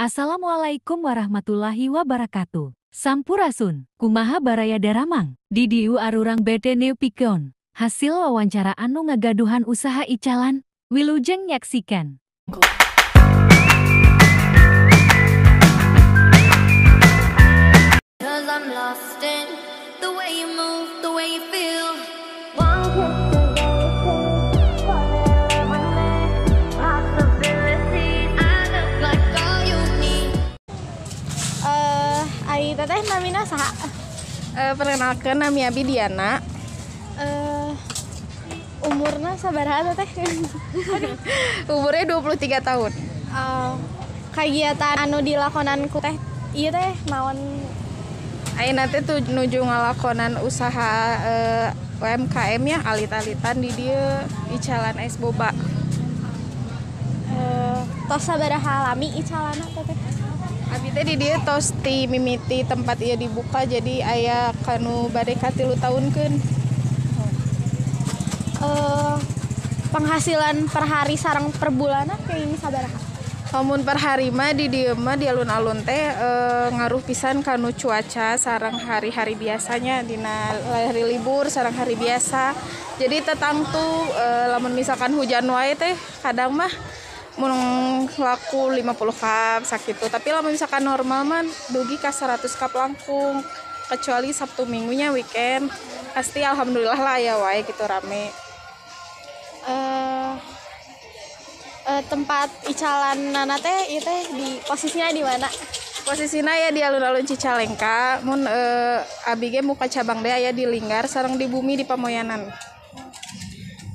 Assalamualaikum warahmatullahi wabarakatuh. Sampurasun, kumaha baraya daramang, di dieu arurang bade nepikeun hasil wawancara anu ngagaduhan usaha icalan, wilujeng nyaksikan. 'Cause I'm lost in the way you move, the way you feel. One kiss and fall in love with me. Possibilities, I look like all you need. Ari teteh namina saha? Perkenalkan, nami abi Diana. Umurna sabaraha, teteh? Umurnya 23 tahun. Kegiatan anu dilakonan ku teh ieu teh naon? Ayeuna teh tuh nuju ngalakonan usaha UMKM ya, alit-alitan di dieu, icalan es boba. Tos sabaraha lami icalanna, teteh? Abi teh di dieu tos ti mimiti tempat ieu dibuka, jadi aya kanu bade ka 3 taunkeun. Penghasilan per hari sareng per bulanna kenging sabaraha? Lamun per hari mah di dieu mah, di alun-alun teh, ngaruh pisan kanu cuaca sareng hari-hari biasanya, dina hari libur sareng hari biasa. Jadi teu tangtu. Lamun misalkan hujan wae teh kadang mah mun laku 50 cup sakitu. Tapi lamun misalkan normal mah dugi ka 100 cup langkung. Kecuali Sabtu Minggunya, weekend, pasti alhamdulillah lah ya wae gitu, rame. Tempat icalan teh ieu teh di posisinya di mana? Posisinya ya di alun-alun Cicalengka, mun abi ge muka cabang deh aya di Linggar sareng di Bumi di Pamoyanan.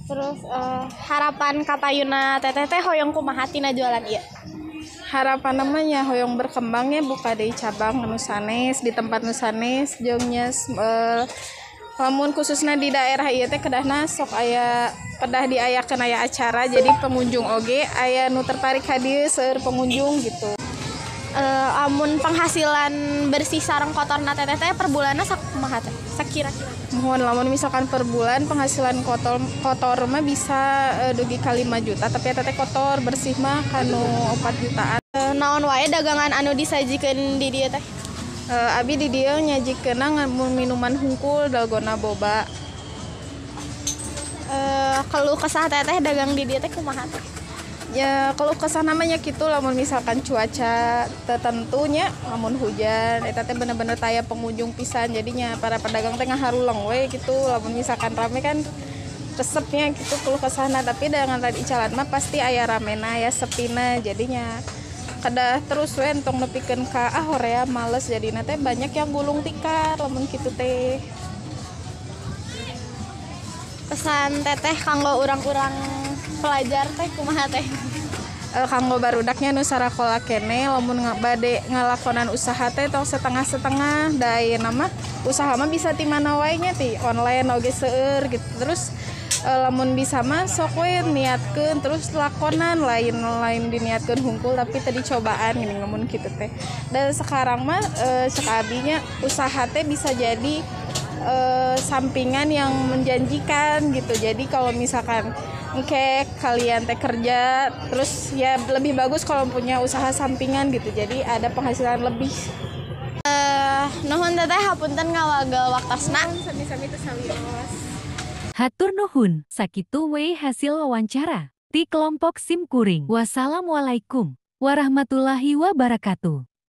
Terus harapan kapayuna teteh teh hoyong kumaha tina jualan ieu? Harapan namanya hoyong berkembangnya, buka deui cabang anu sanes di tempat nu sanes, jeung nya lamun khususnya di daerah ieu teh kedahna sok aya, kedah diayakeun aya acara, jadi pengunjung oge aya nu tertarik ka dieu, seueur pengunjung gitu. Amun penghasilan bersih sareng kotorna teteh teh per bulanna sakumaha teh? Sakira-kira. Mohon, lamun misalkan per bulan penghasilan kotor kotor mah bisa dugi ka 5 juta, tapi eta teh kotor, bersih mah kanu 4 jutaan. Naon wae dagangan anu disajikeun di dieu teh? Abi di dieu nyajikeunna minuman hungkul, dalgona, boba. Keluh kesah teteh dagang di dieu teh kumaha teh? Ya, kalau kesah namanya gitu, lamun misalkan cuaca tertentunya, lamun hujan eta teh bener-bener taya pengunjung pisan, jadinya para pedagang teh ngaharuleng we gitu. Lamun misalkan rame kan resepnya gitu keluh kesahna, tapi dengan tadi icalan mah pasti aya ramena ya sepina, jadinya kedah terus we, entong nepikeun ka ah horea males, jadina teh banyak yang gulung tikar lamun kitu teh. Pesan teteh kanggo urang-urang pelajar teh kumaha teh? Kanggo barudaknya nu sarakola keneh, lamun bade ngalakonan usaha teh tong setengah-setengah, da ayeuna mah usaha mah bisa ti mana wae nya, ti online oge seueur gitu. Terus lamun bisa mah sok we niatkeun terus lakonan, lain lain diniatkeun hungkul tapi tadi cobaan gini lamun kitu teh. Dan sekarang mah cek abinya usaha teh bisa jadi sampingan yang menjanjikan gitu. Jadi kalau misalkan engke kalian teh kerja terus ya lebih bagus kalau punya usaha sampingan gitu, jadi ada penghasilan lebih. Nuhun teteh, hapunten ngawagel waktosna. Sami-sami, teu sawios. Hatur nuhun, sakitu we hasil wawancara ti kelompok sim kuring. Wassalamualaikum warahmatullahi wabarakatuh.